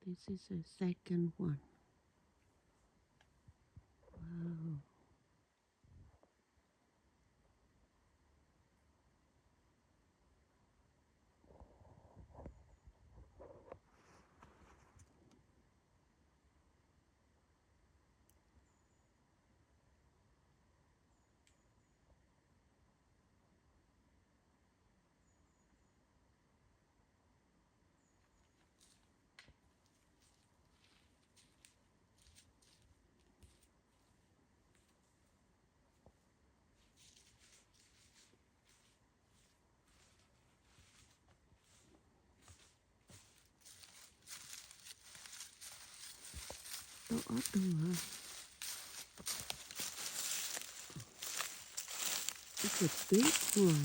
This is the second one. Wow. Tau ob tug hos. Ib tug twb tuag.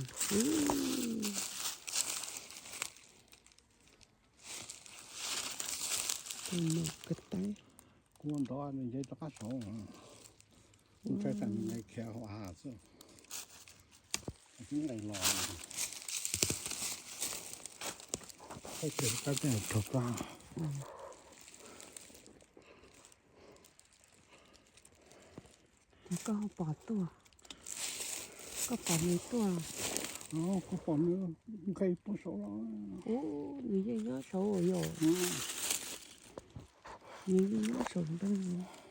Tus no kawg tau. Kuv nrov nws nce rov qab saud, kuv ntshai tsam nws nqis khiav hauv hav xwb. Nqis los, thaij kiag kab tej rog pab. Koj pom tuaj, koj pom nws tuaj. Koj pom nws nqis tuaj saud los. Ub, nws yeej nyob saud yom. Nws yeej nyob saum ntoo.